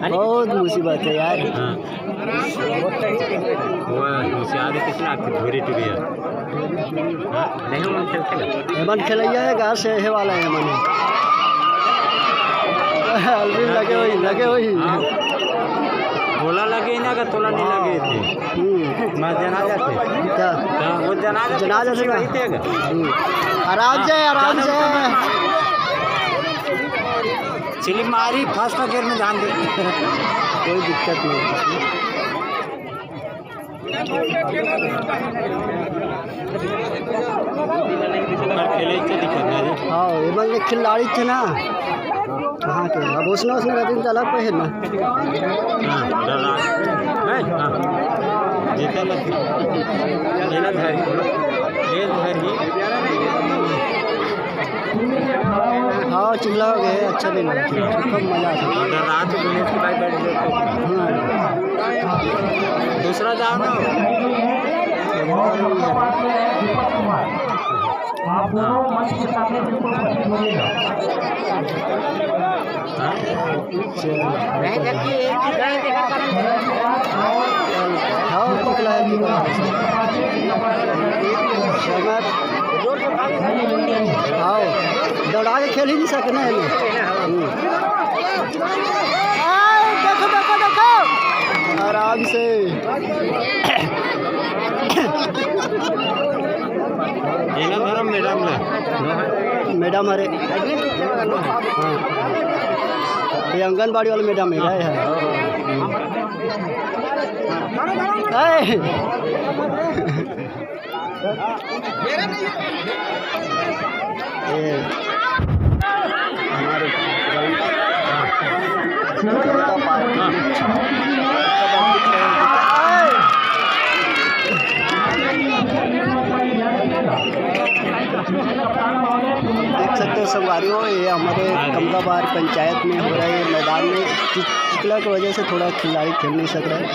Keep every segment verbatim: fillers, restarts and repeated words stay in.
बहुत मुसीबत है यार। हाँ। वो होशियार है, कितना आपकी धुरी टुरी है। हाँ, नहीं, वो खेलते ना। एमन खेलैया है, गाँव से हे वाला है एमन। अलविन लगे होई, लगे होई। हाँ। बोला लगे ना, अगर तोला नहीं लगे थे। हम्म। मैं जना जाते। क्या? हाँ, वो जना जाते, जना जाते ना? हम्म। आराम से, हाँ, आराम से। चिली मारी, फर्स्ट गियर में ध्यान दे। कोई दिक्कत नहीं है इसमें। ओकर खेले के दिक्कत नहीं है। हाँ, ये बस एक खिलाड़ी थे ना। हाँ, तो अब उसने, उसने रतन का अलग पे है ना। हाँ, डरा। नहीं, हाँ। जीते ना। ये ना धरी। ये धरी। हाँ, चिल्ला हो गए, अच्छा नहीं लगा। कम मजा आता है। डरा तो दुनिया की बात बैठ गई। हाँ। दूसरा जाओ ना। आप दोनों मंच के सामने बिल्कुल उपस्थित होइएगा। हाँ? हाँ, चिल्ला है, चिल्ला है। हाँ, दौड़ा के खेल ही नहीं सकते ना, हमें। हम्म। आए, देखो, देखो, देखो। आराम से। ये ना धरम मैडम ना। मैडम, अरे। हाँ। ये आंगनबाड़ी वाला मैडम है, क्या है? ए! ये हमारे जनता पार्टी। देख सकते हो संगवारी हो, ये हमारे कमलाबार पंचायत में हो रहा है, मैदान में चि-, चिखला की वजह से थोड़ा खिलाड़ी खेल नहीं सक रहा है।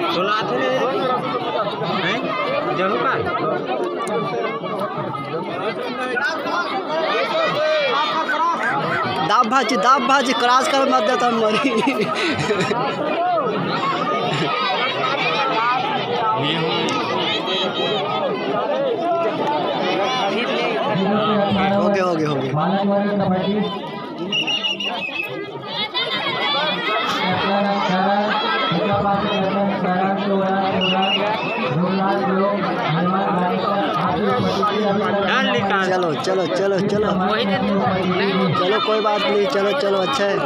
तो लात ले, हैं? जरूर का? दाब भाजी, दाब भाजी, क्रॉस कर मत देता मरी। हो गया, हो गया, हो गया। चलो, चलो, चलो, चलो। चलो, कोई बात नहीं, चलो, चलो, अच्छा है।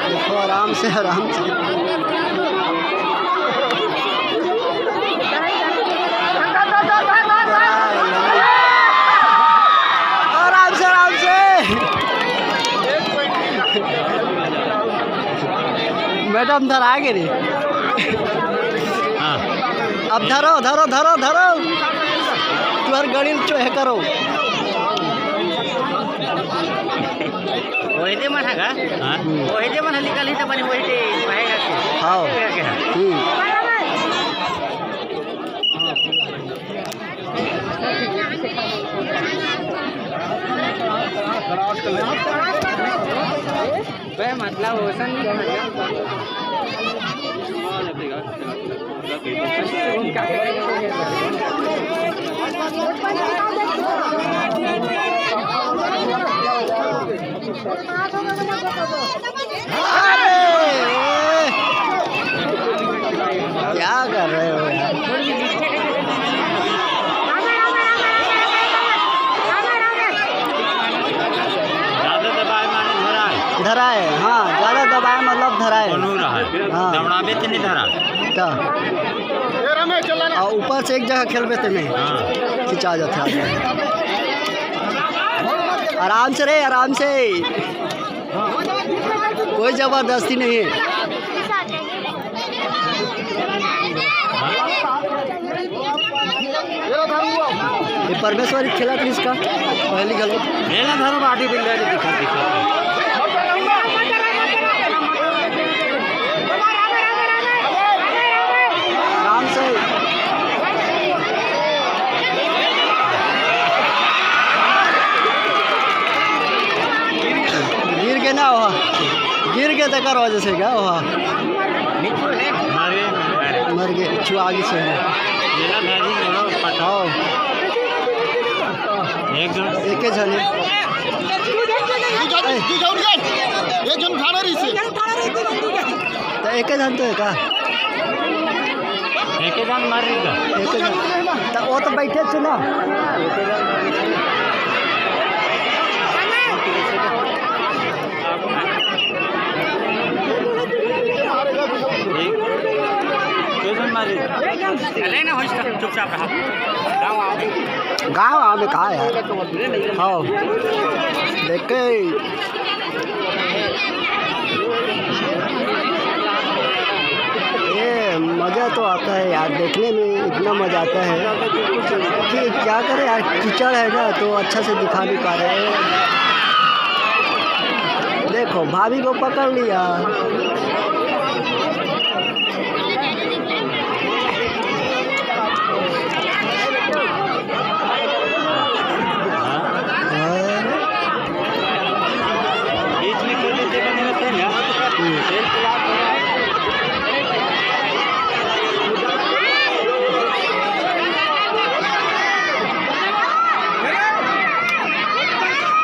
देखो, आराम से, आराम से। आराम से, आराम से। मैडम, धरा गे रे। हाँ। अब धरो, धरो, धरो, धरो। तुहर गणिल चोहे करो। वही दे मन है का? हाँ। वही दे मन है, निकल ही तो बनी वही दे, वही का। हाँ। क्या, क्या? हम्म। बे, मतलब, ओसन नहीं है। अरे, क्या कर रहे हो यार? ज्यादा दबाए माने धरा है। धरा है, हाँ, ज्यादा दबाए मतलब धरा है। कोनो रहा है। हाँ। दौड़ाबे तो नहीं धरा। क्या? अउ ऊपर से एक जगह खेलबे ते में खिंचा जाथे आदमी। आराम से रे, आराम से, कोई जबरदस्ती नहीं है। ये परमेश्वरी खेलत रहिस का पहली घलो। मेला धरो body builder दिखा, दिखा। आराम से। गिर के ना हो, गिर के तेकर वजह से का हो। मर गे, छुआ गिस हे। मेला भाजी घोड़ा पटाओ। एक झन। एके झन हे। तू जा, तू जा, उठ जा। एक झन उठाना रहिस हे। त एके झन तो हे का? एके झन मर रहिस हे। एके झन। त वो तो बैठे थे ना। अरे ना, होइस त चुपचाप रहा। गाँव आवे। गाँव आवे का यार? हाँ। देखे। ये मज़ा तो आता है यार, देखने में इतना मज़ा आता है कि क्या करें यार, कीचड़ है ना, तो अच्छा से दिखा नहीं पा रहे हैं। देखो, भाभी को पकड़ लिया। बीच में कर देते बने रहते हैं ना।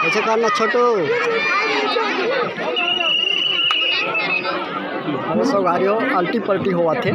ऐसे करना छोटू। अरे संगवारी हो, अल्टी पल्टी होवत हे।